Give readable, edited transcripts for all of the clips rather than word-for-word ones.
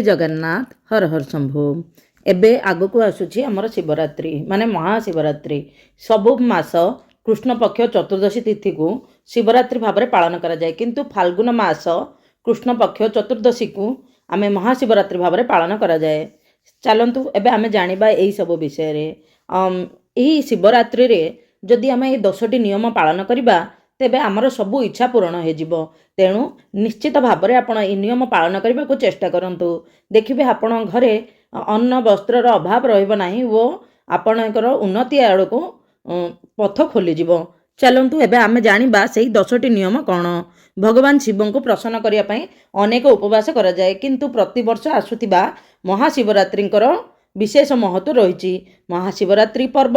ଜଗନ୍ନାଥ, ହର ହର ଶମ୍ଭୁ। ଏବେ ଆଗକୁ ଆସୁଛି ଆମର ଶିବରାତ୍ରି, ମାନେ ମହାଶିବରାତ୍ରି। ସବୁ ମାସ କୃଷ୍ଣପକ୍ଷ ଚତୁର୍ଦ୍ଦଶୀ ତିଥିକୁ ଶିବରାତ୍ରି ଭାବରେ ପାଳନ କରାଯାଏ, କିନ୍ତୁ ଫାଲ୍ଗୁନ ମାସ କୃଷ୍ଣପକ୍ଷ ଚତୁର୍ଦ୍ଦଶୀକୁ ଆମେ ମହାଶିବରାତ୍ରି ଭାବରେ ପାଳନ କରାଯାଏ। ଚାଲନ୍ତୁ, ଏବେ ଆମେ ଜାଣିବା ଏହି ସବୁ ବିଷୟରେ। ଏହି ଶିବରାତ୍ରିରେ ଯଦି ଆମେ ଏହି 10ଟି ନିୟମ ପାଳନ କରିବା, ତେବେ ଆମର ସବୁ ଇଚ୍ଛା ପୂରଣ ହେଇଯିବ। ତେଣୁ ନିଶ୍ଚିତ ଭାବରେ ଆପଣ ଏହି ନିୟମ ପାଳନ କରିବାକୁ ଚେଷ୍ଟା କରନ୍ତୁ। ଦେଖିବେ, ଆପଣଙ୍କ ଘରେ ଅନ୍ନ ବସ୍ତ୍ରର ଅଭାବ ରହିବ ନାହିଁ ଓ ଆପଣଙ୍କର ଉନ୍ନତି ଆଡ଼କୁ ପଥ ଖୋଲିଯିବ। ଚାଲନ୍ତୁ, ଏବେ ଆମେ ଜାଣିବା ସେଇ 10ଟି ନିୟମ କ'ଣ। ଭଗବାନ ଶିବଙ୍କୁ ପ୍ରସନ୍ନ କରିବା ପାଇଁ ଅନେକ ଉପବାସ କରାଯାଏ, କିନ୍ତୁ ପ୍ରତିବର୍ଷ ଆସୁଥିବା ମହାଶିବରାତ୍ରିଙ୍କର ବିଶେଷ ମହତ୍ତ୍ୱ ରହିଛି। ମହାଶିବରାତ୍ରି ପର୍ବ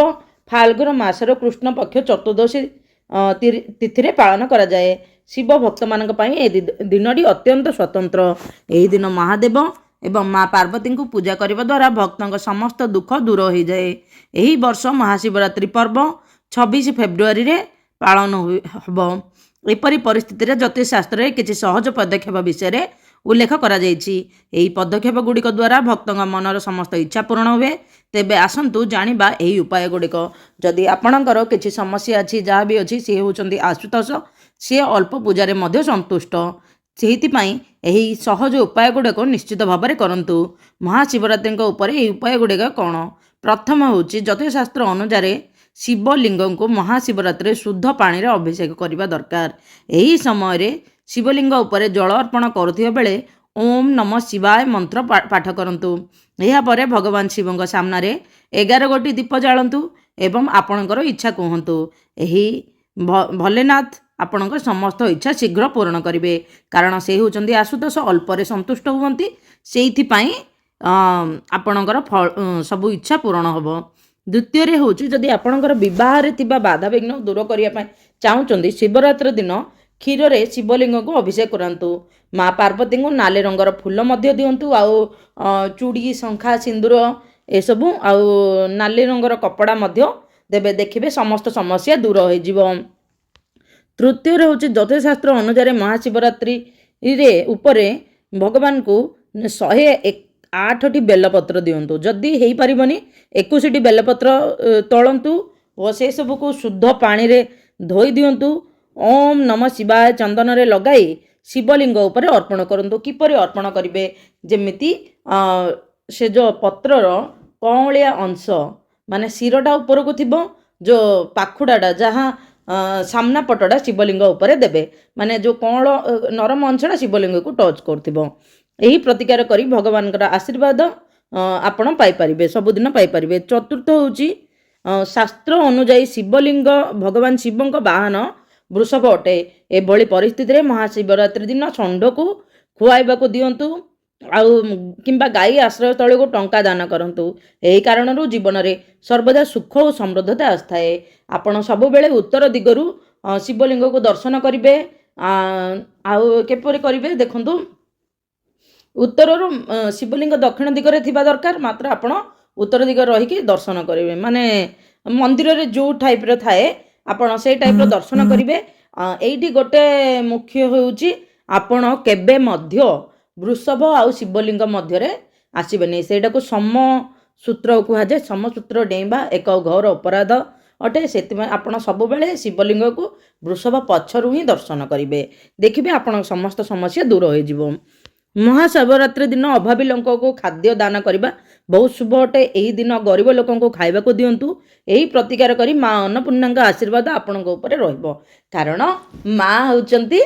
ଫାଲ୍ଗୁନ ମାସର କୃଷ୍ଣ ପକ୍ଷ ଚତୁର୍ଦ୍ଦଶୀ ତିଥିରେ ପାଳନ କରାଯାଏ। ଶିବ ଭକ୍ତମାନଙ୍କ ପାଇଁ ଏ ଦିନଟି ଅତ୍ୟନ୍ତ ସ୍ୱତନ୍ତ୍ର। ଏହି ଦିନ ମହାଦେବ ଏବଂ ମା ପାର୍ବତୀଙ୍କୁ ପୂଜା କରିବା ଦ୍ୱାରା ଭକ୍ତଙ୍କ ସମସ୍ତ ଦୁଃଖ ଦୂର ହୋଇଯାଏ। ଏହି ବର୍ଷ ମହାଶିବରାତ୍ରି ପର୍ବ 26 ଫେବୃଆରୀରେ ପାଳନ ହେବ। ଏପରି ପରିସ୍ଥିତିରେ ଜ୍ୟୋତିଷ ଶାସ୍ତ୍ରରେ କିଛି ସହଜ ପଦକ୍ଷେପ ବିଷୟରେ ଉଲ୍ଲେଖ କରାଯାଇଛି। ଏହି ପଦକ୍ଷେପ ଗୁଡ଼ିକ ଦ୍ୱାରା ଭକ୍ତଙ୍କ ମନର ସମସ୍ତ ଇଚ୍ଛା ପୂରଣ ହୁଏ। ତେବେ ଆସନ୍ତୁ ଜାଣିବା ଏହି ଉପାୟ ଗୁଡ଼ିକ। ଯଦି ଆପଣଙ୍କର କିଛି ସମସ୍ୟା ଅଛି, ଯାହା ବି ଅଛି, ସିଏ ହେଉଛନ୍ତି ଆଶୁତୋଷ। ସିଏ ଅଳ୍ପ ପୂଜାରେ ମଧ୍ୟ ସନ୍ତୁଷ୍ଟ। ସେଇଥିପାଇଁ ଏହି ସହଜ ଉପାୟ ଗୁଡ଼ିକ ନିଶ୍ଚିତ ଭାବରେ କରନ୍ତୁ। ମହାଶିବରାତ୍ରିଙ୍କ ଉପରେ ଏହି ଉପାୟ ଗୁଡ଼ିକ କ'ଣ? ପ୍ରଥମ ହେଉଛି, ଜ୍ୟୋତିଷଶାସ୍ତ୍ର ଅନୁସାରେ ଶିବଲିଙ୍ଗଙ୍କୁ ମହାଶିବରାତ୍ରିରେ ଶୁଦ୍ଧ ପାଣିରେ ଅଭିଷେକ କରିବା ଦରକାର। ଏହି ସମୟରେ ଶିବଲିଙ୍ଗ ଉପରେ ଜଳ ଅର୍ପଣ କରୁଥିବା ବେଳେ ଓମ୍ ନମ ଶିବାୟ ମନ୍ତ୍ର ପାଠ କରନ୍ତୁ। ଏହାପରେ ଭଗବାନ ଶିବଙ୍କ ସାମ୍ନାରେ 11 ଗୋଟି ଦୀପ ଜାଳନ୍ତୁ ଏବଂ ଆପଣଙ୍କର ଇଚ୍ଛା କୁହନ୍ତୁ। ଏହି ଭୋଲେନାଥ ଆପଣଙ୍କ ସମସ୍ତ ଇଚ୍ଛା ଶୀଘ୍ର ପୂରଣ କରିବେ, କାରଣ ସେ ହେଉଛନ୍ତି ଆଶୁତୋଷ, ଅଳ୍ପରେ ସନ୍ତୁଷ୍ଟ ହୁଅନ୍ତି। ସେଇଥିପାଇଁ ଆପଣଙ୍କର ସବୁ ଇଚ୍ଛା ପୂରଣ ହେବ। ଦ୍ୱିତୀୟରେ ହେଉଛି, ଯଦି ଆପଣଙ୍କର ବିବାହରେ ଥିବା ବାଧାବିଘ୍ନ ଦୂର କରିବା ପାଇଁ ଚାହୁଁଛନ୍ତି, ଶିବରାତ୍ରି ଦିନ କ୍ଷୀରରେ ଶିବଲିଙ୍ଗକୁ ଅଭିଷେକ କରାନ୍ତୁ। ମା ପାର୍ବତୀଙ୍କୁ ନାଲି ରଙ୍ଗର ଫୁଲ ମଧ୍ୟ ଦିଅନ୍ତୁ, ଆଉ ଚୁଡ଼ି, ଶଙ୍ଖା, ସିନ୍ଦୁର ଏସବୁ, ଆଉ ନାଲି ରଙ୍ଗର କପଡ଼ା ମଧ୍ୟ ଦେବେ। ଦେଖିବେ, ସମସ୍ତ ସମସ୍ୟା ଦୂର ହୋଇଯିବ। ତୃତୀୟରେ ହେଉଛି, ଜ୍ୟୋତିଷଶାସ୍ତ୍ର ଅନୁସାରେ ମହାଶିବରାତ୍ରିରେ ଉପରେ ଭଗବାନଙ୍କୁ 108ଟି ବେଲପତ୍ର ଦିଅନ୍ତୁ। ଯଦି ହେଇପାରିବନି, 21ଟି ବେଲପତ୍ର ତୋଳନ୍ତୁ ଓ ସେସବୁକୁ ଶୁଦ୍ଧ ପାଣିରେ ଧୋଇ ଦିଅନ୍ତୁ। ଓମ୍ ନମ ଶିବାୟ ଚନ୍ଦନରେ ଲଗାଇ ଶିବଲିଙ୍ଗ ଉପରେ ଅର୍ପଣ କରନ୍ତୁ। କିପରି ଅର୍ପଣ କରିବେ? ଯେମିତି ସେ ଯେଉଁ ପତ୍ରର କଅଁଳିଆ ଅଂଶ, ମାନେ ଶିରଟା ଉପରକୁ ଥିବ, ଯେଉଁ ପାଖୁଡ଼ାଟା, ଯାହା ସାମ୍ନା ପଟଟା ଶିବଲିଙ୍ଗ ଉପରେ ଦେବେ, ମାନେ ଯେଉଁ କଅଁଳ ନରମ ଅଂଶଟା ଶିବଲିଙ୍ଗକୁ ଟଚ୍ କରୁଥିବ। ଏହି ପ୍ରତିକାର କରି ଭଗବାନଙ୍କର ଆଶୀର୍ବାଦ ଆପଣ ପାଇପାରିବେ, ସବୁଦିନ ପାଇପାରିବେ। ଚତୁର୍ଥ ହେଉଛି, ଶାସ୍ତ୍ର ଅନୁଯାୟୀ ଶିବଲିଙ୍ଗ ଭଗବାନ ଶିବଙ୍କ ବାହନ ବୃଷଭ ଅଟେ। ଏଭଳି ପରିସ୍ଥିତିରେ ମହାଶିବରାତ୍ରି ଦିନ ଷଣ୍ଢକୁ ଖୁଆଇବାକୁ ଦିଅନ୍ତୁ ଆଉ କିମ୍ବା ଗାଈ ଆଶ୍ରୟସ୍ଥଳୀକୁ ଟଙ୍କା ଦାନ କରନ୍ତୁ। ଏହି କାରଣରୁ ଜୀବନରେ ସର୍ବଦା ସୁଖ ଓ ସମୃଦ୍ଧତା ଆସିଥାଏ। ଆପଣ ସବୁବେଳେ ଉତ୍ତର ଦିଗରୁ ଶିବଲିଙ୍ଗକୁ ଦର୍ଶନ କରିବେ। ଆଉ କିପରି କରିବେ ଦେଖନ୍ତୁ। ଉତ୍ତରରୁ ଶିବଲିଙ୍ଗ ଦକ୍ଷିଣ ଦିଗରେ ଥିବା ଦରକାର, ମାତ୍ର ଆପଣ ଉତ୍ତର ଦିଗରେ ରହିକି ଦର୍ଶନ କରିବେ। ମାନେ ମନ୍ଦିରରେ ଯେଉଁ ଟାଇପ୍ର ଥାଏ, ଆପଣ ସେଇ ଟାଇପ୍ର ଦର୍ଶନ କରିବେ। ଏଇଠି ଗୋଟେ ମୁଖ୍ୟ ହେଉଛି, ଆପଣ କେବେ ମଧ୍ୟ ବୃଷଭ ଆଉ ଶିବଲିଙ୍ଗ ମଧ୍ୟରେ ଆସିବେନି। ସେଇଟାକୁ ସମସୂତ୍ର କୁହାଯାଏ। ସମସୂତ୍ର ଡେଇଁବା ଏକ ଘୋର ଅପରାଧ ଅଟେ। ସେଥିପାଇଁ ଆପଣ ସବୁବେଳେ ଶିବଲିଙ୍ଗକୁ ବୃଷଭ ପଛରୁ ହିଁ ଦର୍ଶନ କରିବେ। ଦେଖିବେ, ଆପଣଙ୍କ ସମସ୍ତ ସମସ୍ୟା ଦୂର ହୋଇଯିବ। ମହାଶିବରାତ୍ରି ଦିନ ଅଭାବୀ ଲୋକଙ୍କୁ ଖାଦ୍ୟ ଦାନ କରିବା ବହୁତ ଶୁଭ ଅଟେ। ଏହି ଦିନ ଗରିବ ଲୋକଙ୍କୁ ଖାଇବାକୁ ଦିଅନ୍ତୁ। ଏହି ପ୍ରତିକାର କରି ମା ଅନ୍ନପୂର୍ଣ୍ଣାଙ୍କ ଆଶୀର୍ବାଦ ଆପଣଙ୍କ ଉପରେ ରହିବ, କାରଣ ମା ହେଉଛନ୍ତି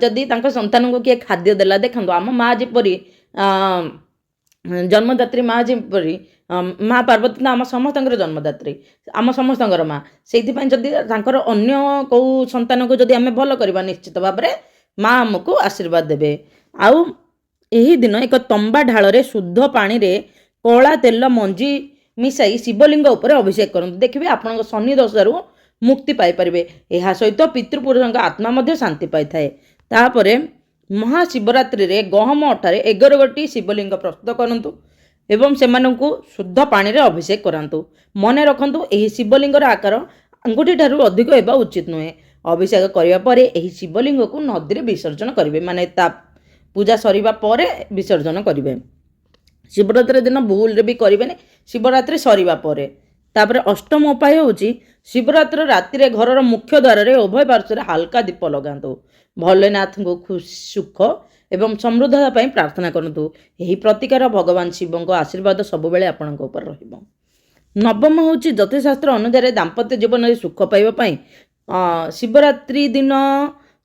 ଯଦି ତାଙ୍କ ସନ୍ତାନଙ୍କୁ କିଏ ଖାଦ୍ୟ ଦେଲା, ଦେଖନ୍ତୁ, ଆମ ମା ଯେପରି ଜନ୍ମଦାତ୍ରୀ, ମା ଯେପରି ମା ପାର୍ବତୀ ତ ଆମ ସମସ୍ତଙ୍କର ଜନ୍ମଦାତ୍ରୀ, ଆମ ସମସ୍ତଙ୍କର ମା। ସେଇଥିପାଇଁ ଯଦି ତାଙ୍କର ଅନ୍ୟ କେଉଁ ସନ୍ତାନକୁ ଯଦି ଆମେ ଭଲ କରିବା, ନିଶ୍ଚିତ ଭାବରେ ମା ଆମକୁ ଆଶୀର୍ବାଦ ଦେବେ। ଆଉ ଏହି ଦିନ ଏକ ତମ୍ବା ଢାଳରେ ଶୁଦ୍ଧ ପାଣିରେ କଳା ତେଲ ମଞ୍ଜି ମିଶାଇ ଶିବଲିଙ୍ଗ ଉପରେ ଅଭିଷେକ କରନ୍ତୁ। ଦେଖିବେ, ଆପଣଙ୍କ ଶନି ଦଶାରୁ ମୁକ୍ତି ପାଇପାରିବେ। ଏହା ସହିତ ପିତୃପୁରୁଷଙ୍କ ଆତ୍ମା ମଧ୍ୟ ଶାନ୍ତି ପାଇଥାଏ। ତାପରେ ମହାଶିବରାତ୍ରିରେ ଗହମ ଅଟାରେ 11 ଗୋଟି ଶିବଲିଙ୍ଗ ପ୍ରସ୍ତୁତ କରନ୍ତୁ ଏବଂ ସେମାନଙ୍କୁ ଶୁଦ୍ଧ ପାଣିରେ ଅଭିଷେକ କରାନ୍ତୁ। ମନେ ରଖନ୍ତୁ, ଏହି ଶିବଲିଙ୍ଗର ଆକାର ଆଙ୍ଗୁଠି ଠାରୁ ଅଧିକ ହେବା ଉଚିତ ନୁହେଁ। ଅଭିଷେକ କରିବା ପରେ ଏହି ଶିବଲିଙ୍ଗକୁ ନଦୀରେ ବିସର୍ଜନ କରିବେ, ମାନେ ତା ପୂଜା ସରିବା ପରେ ବିସର୍ଜନ କରିବେ। ଶିବରାତ୍ରି ଦିନ ଭୁଲରେ ବି କରିବେନି, ଶିବରାତ୍ରି ସରିବା ପରେ। ତାପରେ ଅଷ୍ଟମ ଉପାୟ ହେଉଛି, ଶିବରାତ୍ରି ରାତିରେ ଘରର ମୁଖ୍ୟ ଦ୍ୱାରରେ ଉଭୟ ପାର୍ଶ୍ୱରେ ହାଲକା ଦୀପ ଲଗାନ୍ତୁ। ଭୋଲେନାଥଙ୍କୁ ସୁଖ ଏବଂ ସମୃଦ୍ଧତା ପାଇଁ ପ୍ରାର୍ଥନା କରନ୍ତୁ। ଏହି ପ୍ରତିକାର ଭଗବାନ ଶିବଙ୍କ ଆଶୀର୍ବାଦ ସବୁବେଳେ ଆପଣଙ୍କ ଉପରେ ରହିବ। ନବମ ହେଉଛି, ଜ୍ୟୋତିଷଶାସ୍ତ୍ର ଅନୁଯାୟୀ ଦାମ୍ପତ୍ୟ ଜୀବନରେ ସୁଖ ପାଇବା ପାଇଁ ଶିବରାତ୍ରି ଦିନ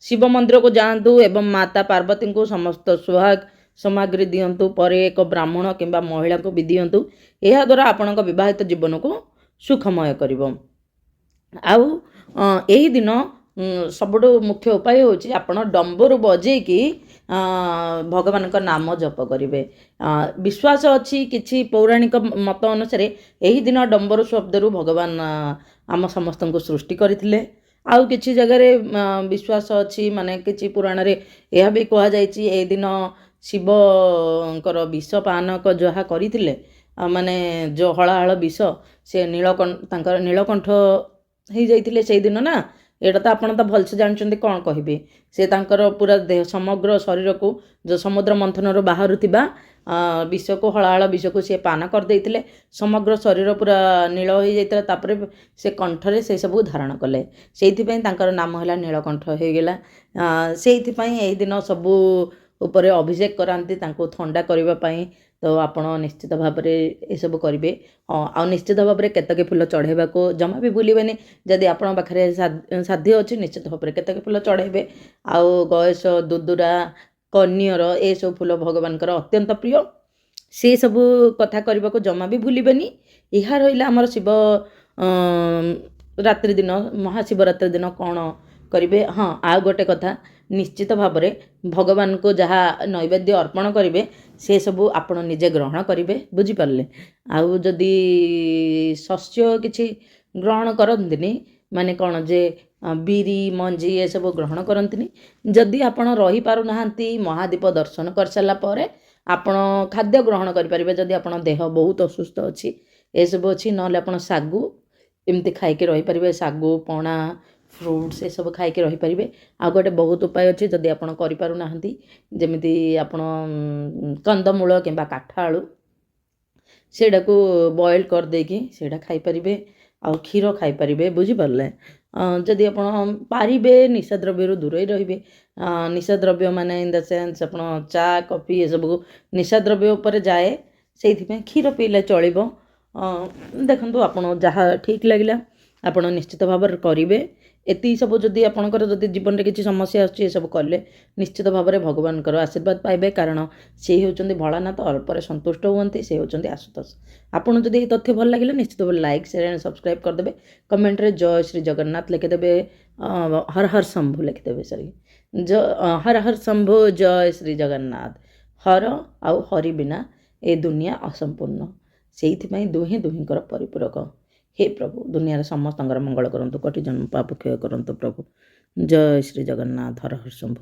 ଶିବ ମନ୍ଦିରକୁ ଯାଆନ୍ତୁ ଏବଂ ମାତା ପାର୍ବତୀଙ୍କୁ ସମସ୍ତ ସୁହାଗ ସାମଗ୍ରୀ ଦିଅନ୍ତୁ। ପରେ ଏକ ବ୍ରାହ୍ମଣ କିମ୍ବା ମହିଳାଙ୍କୁ ବି ଦିଅନ୍ତୁ। ଏହାଦ୍ୱାରା ଆପଣଙ୍କ ବିବାହିତ ଜୀବନକୁ ସୁଖମୟ କରିବ। ଆଉ ଏହି ଦିନ ସବୁଠୁ ମୁଖ୍ୟ ଉପାୟ ହେଉଛି, ଆପଣ ଡମ୍ବରୁ ବଜେଇକି ଭଗବାନଙ୍କ ନାମ ଜପ କରିବେ। ବିଶ୍ୱାସ ଅଛି, କିଛି ପୌରାଣିକ ମତ ଅନୁସାରେ ଏହି ଦିନ ଡମ୍ବରୁ ଶବ୍ଦରୁ ଭଗବାନ ଆମ ସମସ୍ତଙ୍କୁ ସୃଷ୍ଟି କରିଥିଲେ। ଆଉ କିଛି ଜାଗାରେ ବିଶ୍ୱାସ ଅଛି, ମାନେ କିଛି ପୁରାଣରେ ଏହା ବି କୁହାଯାଇଛି, ଏହି ଦିନ ଶିବଙ୍କର ବିଷ ପାନ ଯାହା କରିଥିଲେ, ମାନେ ଯେଉଁ ହଳାହଳ ବିଷ, ସେ ତାଙ୍କର ନୀଳକଣ୍ଠ ହେଇଯାଇଥିଲେ ସେଇଦିନ ନା। ଏଇଟା ତ ଆପଣ ତ ଭଲସେ ଜାଣିଛନ୍ତି, କ'ଣ କହିବି। ସେ ତାଙ୍କର ପୁରା ଦେହ, ସମଗ୍ର ଶରୀରକୁ ଯେଉଁ ସମୁଦ୍ର ମନ୍ଥନରୁ ବାହାରୁଥିବା ବିଷକୁ, ହଳାହଳ ବିଷକୁ ସିଏ ପାନ କରିଦେଇଥିଲେ। ସମଗ୍ର ଶରୀର ପୁରା ନୀଳ ହେଇଯାଇଥିଲା। ତାପରେ ସେ କଣ୍ଠରେ ସେସବୁ ଧାରଣ କଲେ। ସେଇଥିପାଇଁ ତାଙ୍କର ନାମ ହେଲା ନୀଳକଣ୍ଠ ହେଇଗଲା। ସେଇଥିପାଇଁ ଏଇ ଦିନ ସବୁ ଉପରେ ଅଭିଷେକ କରାନ୍ତି ତାଙ୍କୁ ଥଣ୍ଡା କରିବା ପାଇଁ। ତ ଆପଣ ନିଶ୍ଚିତ ଭାବରେ ଏସବୁ କରିବେ। ହଁ, ଆଉ ନିଶ୍ଚିତ ଭାବରେ କେତକୀ ଫୁଲ ଚଢ଼େଇବାକୁ ଜମା ବି ଭୁଲିବେନି। ଯଦି ଆପଣଙ୍କ ପାଖରେ ସାଧ୍ୟ ଅଛି, ନିଶ୍ଚିତ ଭାବରେ କେତକୀ ଫୁଲ ଚଢ଼େଇବେ। ଆଉ ଗଏସ, ଦୁଦୁରା, କନିଅର, ଏସବୁ ଫୁଲ ଭଗବାନଙ୍କର ଅତ୍ୟନ୍ତ ପ୍ରିୟ। ସେ ସବୁ କଥା କରିବାକୁ ଜମା ବି ଭୁଲିବେନି। ଏହା ରହିଲା ଆମର ଶିବ ରାତ୍ରି ଦିନ, ମହାଶିବରାତ୍ରି ଦିନ କ'ଣ କରିବେ। ହଁ, ଆଉ ଗୋଟେ କଥା, ନିଶ୍ଚିତ ଭାବରେ ଭଗବାନଙ୍କୁ ଯାହା ନୈବେଦ୍ୟ ଅର୍ପଣ କରିବେ, ସେସବୁ ଆପଣ ନିଜେ ଗ୍ରହଣ କରିବେ, ବୁଝିପାରିଲେ? ଆଉ ଯଦି ଶସ୍ୟ କିଛି ଗ୍ରହଣ କରନ୍ତିନି, ମାନେ କ'ଣ ଯେ ବିରି, ମଞ୍ଜି ଏସବୁ ଗ୍ରହଣ କରନ୍ତିନି। ଯଦି ଆପଣ ରହିପାରୁନାହାନ୍ତି, ମହାଦୀପ ଦର୍ଶନ କରିସାରିଲା ପରେ ଆପଣ ଖାଦ୍ୟ ଗ୍ରହଣ କରିପାରିବେ, ଯଦି ଆପଣ ଦେହ ବହୁତ ଅସୁସ୍ଥ ଅଛି, ଏସବୁ ଅଛି। ନହେଲେ ଆପଣ ଶାଗୁ ଏମିତି ଖାଇକି ରହିପାରିବେ। ଶାଗୁ, ପଣା, ଫ୍ରୁଟ୍ସ ଏସବୁ ଖାଇକି ରହିପାରିବେ। ଆଉ ଗୋଟେ ବହୁତ ଉପାୟ ଅଛି, ଯଦି ଆପଣ କରିପାରୁନାହାନ୍ତି, ଯେମିତି ଆପଣ କନ୍ଦମୂଳ କିମ୍ବା କାଠ ଆଳୁ, ସେଇଟାକୁ ବଏଲ୍ କରିଦେଇକି ସେଇଟା ଖାଇପାରିବେ। ଆଉ କ୍ଷୀର ଖାଇପାରିବେ, ବୁଝିପାରିଲେ? ଯଦି ଆପଣ ପାରିବେ, ନିଶା ଦ୍ରବ୍ୟରୁ ଦୂରେଇ ରହିବେ। ନିଶା ଦ୍ରବ୍ୟ ମାନେ ଇନ୍ the sense ଆପଣ ଚା, କଫି ଏସବୁ ନିଶା ଦ୍ରବ୍ୟ ଉପରେ ଯାଏ। ସେଇଥିପାଇଁ କ୍ଷୀର ପିଇଲେ ଚଳିବ। ଦେଖନ୍ତୁ, ଆପଣ ଯାହା ଠିକ୍ ଲାଗିଲା ଆପଣ ନିଶ୍ଚିତ ଭାବରେ କରିବେ। ଏତିକି ସବୁ ଯଦି ଆପଣଙ୍କର ଯଦି ଜୀବନରେ କିଛି ସମସ୍ୟା ଆସୁଛି, ଏସବୁ କଲେ ନିଶ୍ଚିତ ଭାବରେ ଭଗବାନଙ୍କର ଆଶୀର୍ବାଦ ପାଇବେ, କାରଣ ସେ ହେଉଛନ୍ତି ଭୋଳାନାଥ, ଅଳ୍ପରେ ସନ୍ତୁଷ୍ଟ ହୁଅନ୍ତି। ସେ ହେଉଛନ୍ତି ଆଶୁତୋଷ। ଆପଣ ଯଦି ଏହି ତଥ୍ୟ ଭଲ ଲାଗିଲା, ନିଶ୍ଚିତ ଭାବରେ ଲାଇକ୍, ସେୟାର ଆଣ୍ଡ ସବସ୍କ୍ରାଇବ୍ କରିଦେବେ। କମେଣ୍ଟରେ ଜୟ ଶ୍ରୀ ଜଗନ୍ନାଥ ଲେଖିଦେବେ, ହର ହର ଶମ୍ଭୁ ଲେଖିଦେବେ, ସରି, ହର ହର ଶମ୍ଭୁ, ଜୟ ଶ୍ରୀ ଜଗନ୍ନାଥ। ହର ଆଉ ହରି ବିନା ଏ ଦୁନିଆ ଅସମ୍ପୂର୍ଣ୍ଣ। ସେଇଥିପାଇଁ ଦୁହେଁ ଦୁହିଁଙ୍କର ପରିପୂରକ। ହେ ପ୍ରଭୁ, ଦୁନିଆରେ ସମସ୍ତଙ୍କର ମଙ୍ଗଳ କରନ୍ତୁ। କୋଟି ଜନ୍ମ ପାପ କ୍ଷୟ କରନ୍ତୁ ପ୍ରଭୁ। ଜୟ ଶ୍ରୀ ଜଗନ୍ନାଥ, ହର ହର ଶମ୍ଭୁ।